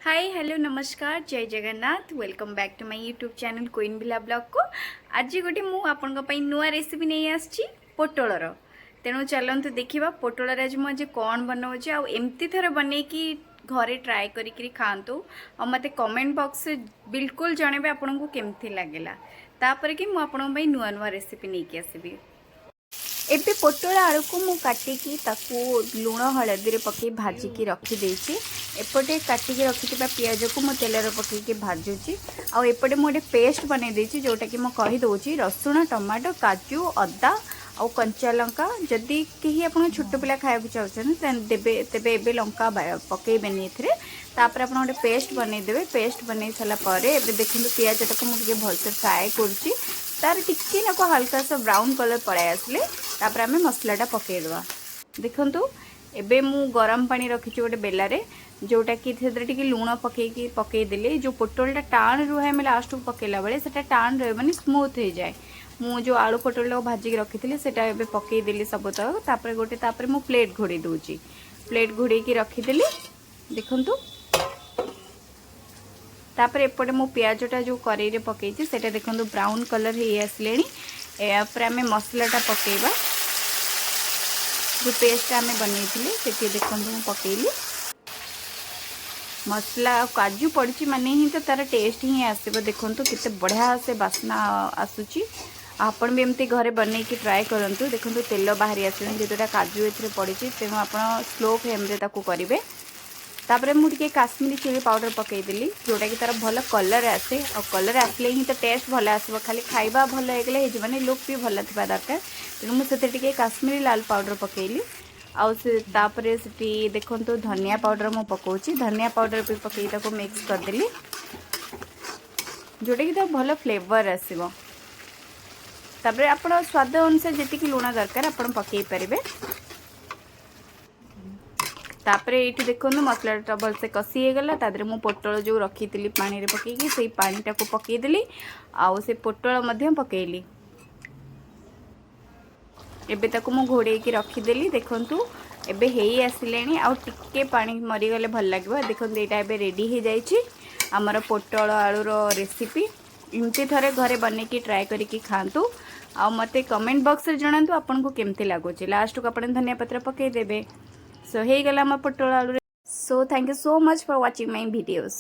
High, hello, ନମସ୍କାର, ଜୟ Jagannath. Welcome back to my YouTube channel queen villa ବ୍ଲଗ୍କୁ। ଆଜି ଗୋଟେ ମୁଁ ଆପଣଙ୍କ ପାଇଁ ନୂଆ ରେସିପି ନେଇ ଆସିଛି ପୋଟଳର। ତେଣୁ ଚାଲନ୍ତୁ ଦେଖିବା ପୋଟଳରେ ଆଜି ମୁଁ ଆଜି କ'ଣ ବନାଉଛି। ଆଉ ଏମିତି ଥରେ ବନେଇକି ଘରେ ଟ୍ରାଏ କରିକିରି ଖାଆନ୍ତୁ ଆଉ ମୋତେ କମେଣ୍ଟ ବକ୍ସରେ ବିଲକୁଲ ଜଣାଇବେ ଆପଣଙ୍କୁ କେମିତି ଲାଗିଲା। ତାପରେ କି ମୁଁ ଆପଣଙ୍କ ପାଇଁ ନୂଆ ନୂଆ ରେସିପି ନେଇକି ଆସିବି। ଏବେ ପୋଟଳ ଆଳୁକୁ ମୁଁ କାଟିକି ତାକୁ ଲୁଣ ହଳଦୀରେ ପକାଇ ଭାଜିକି ରଖିଦେଇଛି। ଏପଟେ କାଟିକି ରଖିଥିବା ପିଆଜକୁ ମୁଁ ତେଲରେ ପକାଇକି ଭାଜୁଛି। ଆଉ ଏପଟେ ମୁଁ ଗୋଟେ ପେଷ୍ଟ ବନେଇ ଦେଇଛି, ଯେଉଁଟାକି ମୁଁ କହିଦେଉଛି: ରସୁଣ, ଟମାଟୋ, କାଜୁ, ଅଦା ଆଉ କଞ୍ଚା ଲଙ୍କା। ଯଦି କେହି ଆପଣ ଛୋଟ ପିଲା ଖାଇବାକୁ ଚାହୁଁଛନ୍ତି ଦେବେ, ତେବେ ଏବେ ଲଙ୍କା ପକାଇବେନି ଏଥିରେ। ତାପରେ ଆପଣ ଗୋଟେ ପେଷ୍ଟ ବନେଇଦେବେ। ପେଷ୍ଟ ବନେଇ ସାରିଲା ପରେ ଏବେ ଦେଖନ୍ତୁ, ପିଆଜଟାକୁ ମୁଁ ଟିକେ ଭଲସେ ଫ୍ରାଏ କରୁଛି। ତାର ଟିକେ ନାକୁ ହାଲକା ସା ବ୍ରାଉନ୍ କଲର୍ ପଳାଇ ଆସିଲେ ତାପରେ ଆମେ ମସଲାଟା ପକାଇଦେବା। ଦେଖନ୍ତୁ, ଏବେ ମୁଁ ଗରମ ପାଣି ରଖିଛି ଗୋଟେ ବେଲାରେ, ଯେଉଁଟାକି ସେଥିରେ ଟିକେ ଲୁଣ ପକାଇକି ପକାଇଦେଲେ ଯେଉଁ ପୋଟଳଟା ଟାଣ ରୁହେ, ଆମେ ଲାଷ୍ଟକୁ ପକାଇଲା ବେଳେ ସେଟା ଟାଣ ରହିବନି, ସ୍ମୁଥ୍ ହେଇଯାଏ। ମୁଁ ଯେଉଁ ଆଳୁ ପୋଟଳଟାକୁ ଭାଜିକି ରଖିଥିଲି, ସେଟା ଏବେ ପକାଇଦେଲି ସବୁତକ। ତାପରେ ଗୋଟେ ତାପରେ ମୁଁ ପ୍ଲେଟ୍ ଘୋଡ଼େଇ ଦେଉଛି। ପ୍ଲେଟ୍ ଘୋଡ଼େଇକି ରଖିଦେଲି, ଦେଖନ୍ତୁ। ତାପରେ ଏପଟେ ମୁଁ ପିଆଜଟା ଯେଉଁ କରେଇରେ ପକେଇଛି, ସେଇଟା ଦେଖନ୍ତୁ ବ୍ରାଉନ୍ କଲର୍ ହେଇ ଆସିଲେଣି। ଏହାପରେ ଆମେ ମସଲାଟା ପକେଇବା। ଯେଉଁ ପେଷ୍ଟଟା ଆମେ ବନେଇଥିଲେ, ସେଠି ଦେଖନ୍ତୁ ମୁଁ ପକେଇଲି ମସଲା। ଆଉ କାଜୁ ପଡ଼ିଛି ମାନେ ହିଁ ତ ତାର ଟେଷ୍ଟ ହିଁ ଆସିବ। ଦେଖନ୍ତୁ କେତେ ବଢ଼ିଆ ସେ ବାସ୍ନା ଆସୁଛି। ଆପଣ ବି ଏମିତି ଘରେ ବନେଇକି ଟ୍ରାଏ କରନ୍ତୁ। ଦେଖନ୍ତୁ, ତେଲ ବାହାରି ଆସିଲାଣି, ଯେହେତୁ ଏଇଟା କାଜୁ ଏଥିରେ ପଡ଼ିଛି, ତେଣୁ ଆପଣ ସ୍ଲୋ ଫ୍ଲେମ୍ରେ ତାକୁ କରିବେ। ତାପରେ ମୁଁ ଟିକେ କାଶ୍ମୀରୀ ଚିଲି ପାଉଡ଼ର ପକାଇଦେଲି, ଯେଉଁଟାକି ତାର ଭଲ କଲର୍ ଆସେ। ଆଉ କଲର୍ ଆସିଲେ ହିଁ ତ ଟେଷ୍ଟ ଭଲ ଆସିବ। ଖାଲି ଖାଇବା ଭଲ ହେଇଗଲେ ହେଇଯିବନି, ଲୁକ୍ ବି ଭଲ ଥିବା ଦରକାର। ତେଣୁ ମୁଁ ସେଥିରେ ଟିକେ କାଶ୍ମୀରୀ ଲାଲ ପାଉଡ଼ର ପକାଇଲି। ଆଉ ସେ ତାପରେ ସେଠି ଦେଖନ୍ତୁ, ଧନିଆ ପାଉଡ଼ର ମୁଁ ପକାଉଛି। ଧନିଆ ପାଉଡ଼ର ବି ପକାଇ ତାକୁ ମିକ୍ସ କରିଦେଲି, ଯେଉଁଟାକି ତାର ଭଲ ଫ୍ଲେଭର୍ ଆସିବ। ତାପରେ ଆପଣ ସ୍ୱାଦ ଅନୁସାରେ ଯେତିକି ଲୁଣ ଦରକାର, ଆପଣ ପକାଇ ପାରିବେ। ତାପରେ ଏଇଠି ଦେଖନ୍ତୁ, ମସଲାଟା ଭଲସେ କଷି ହେଇଗଲା। ତା ଦେହରେ ମୁଁ ପୋଟଳ ଯେଉଁ ରଖିଥିଲି ପାଣିରେ ପକାଇକି, ସେଇ ପାଣିଟାକୁ ପକାଇଦେଲି ଆଉ ସେ ପୋଟଳ ମଧ୍ୟ ପକାଇଲି। ଏବେ ତାକୁ ମୁଁ ଘୋଡ଼େଇକି ରଖିଦେଲି। ଦେଖନ୍ତୁ, ଏବେ ହେଇ ଆସିଲେଣି, ଆଉ ଟିକେ ପାଣି ମରିଗଲେ ଭଲ ଲାଗିବ। ଦେଖନ୍ତୁ, ଏଇଟା ଏବେ ରେଡ଼ି ହେଇଯାଇଛି ଆମର ପୋଟଳ ଆଳୁର ରେସିପି। ଏମିତି ଥରେ ଘରେ ବନେଇକି ଟ୍ରାଏ କରିକି ଖାଆନ୍ତୁ ଆଉ ମୋତେ କମେଣ୍ଟ ବକ୍ସରେ ଜଣାନ୍ତୁ ଆପଣଙ୍କୁ କେମିତି ଲାଗୁଛି। ଲାଷ୍ଟକୁ ଆପଣ ଧନିଆ ପତ୍ର ପକାଇଦେବେ। ସୋ ହେଇଗଲା ଆମ ପୋଟଳ ଆଳୁ। So thank you so much for watching my videos.